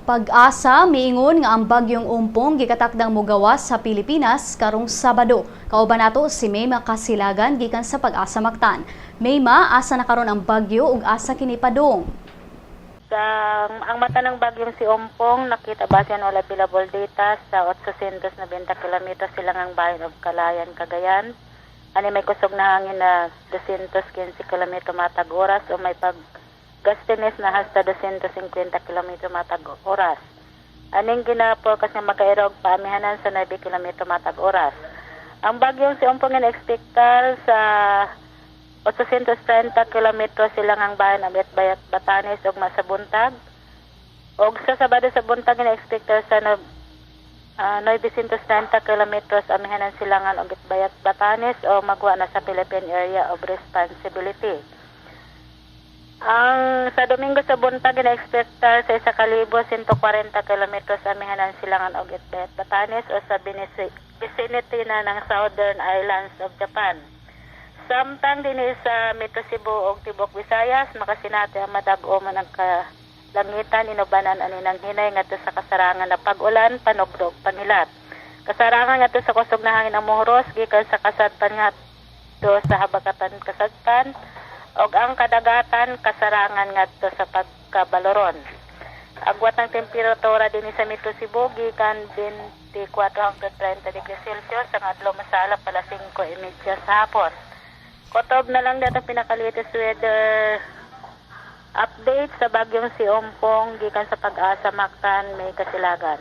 PAGASA miingon nga ang bagyong Ompong gikatakdang mogawas sa Pilipinas karong Sabado. Kauban nato si Mayma Kasilagan gikan sa PAGASA Mactan. Mayma, asa na karon ang bagyo ug asa kini padung? Sa, ang mata ng bagyong si Ompong, nakita base on all available data sa 890 kilometro silangang bahin og Calayan, Cagayan. Ani may kusog na hangin na 215 kilometro matag oras o may pag gustiness na hasta 250 kilometro matag oras. Aning gina-forecast nga makairog paamihanan sa 9 kilometro matag oras. Ang bagyong si Ompong ina-expectar sa 830 kilometro silangang bahin ang Itbayat, Batanes ug sa buntag. Og sa Sabado sa buntag, ina-expectar sa 930 kilometros amihanan silangan og Itbayat, Batanes o magwa na sa Philippine Area of Responsibility. Ang sa Domingo sa buntag, ina-expectar sa 1140 kilometros amihanan silangan og Itbayat, Batanes o sa vicinity na ng Southern Islands of Japan. Samtang dinhi sa Metro Cebu ug Tibok Visayas, makasinati ang madag-o man ang kalangitan inubanan ani ng hinay ngadto sa kasarangan na pag-ulan, panugdog, panghilat. Kasarangan ngadto sa kusog na hangin ang muhuros gikan sa kasadpan ngadto sa habagatan kasadpan ug ang kadagatan kasarangan ngadto sa pagkabaloron. Agwat ng temperatura dinhi sa Metro Cebu gikan 24 hangtod 30 degrees Celsius ang adlaw masalap alas 5:30 sa hapon. Kutob na lang datong pinaka-latest weather update sa bagyong si Ompong gikan sa PAGASA Mactan, May Kasilagan.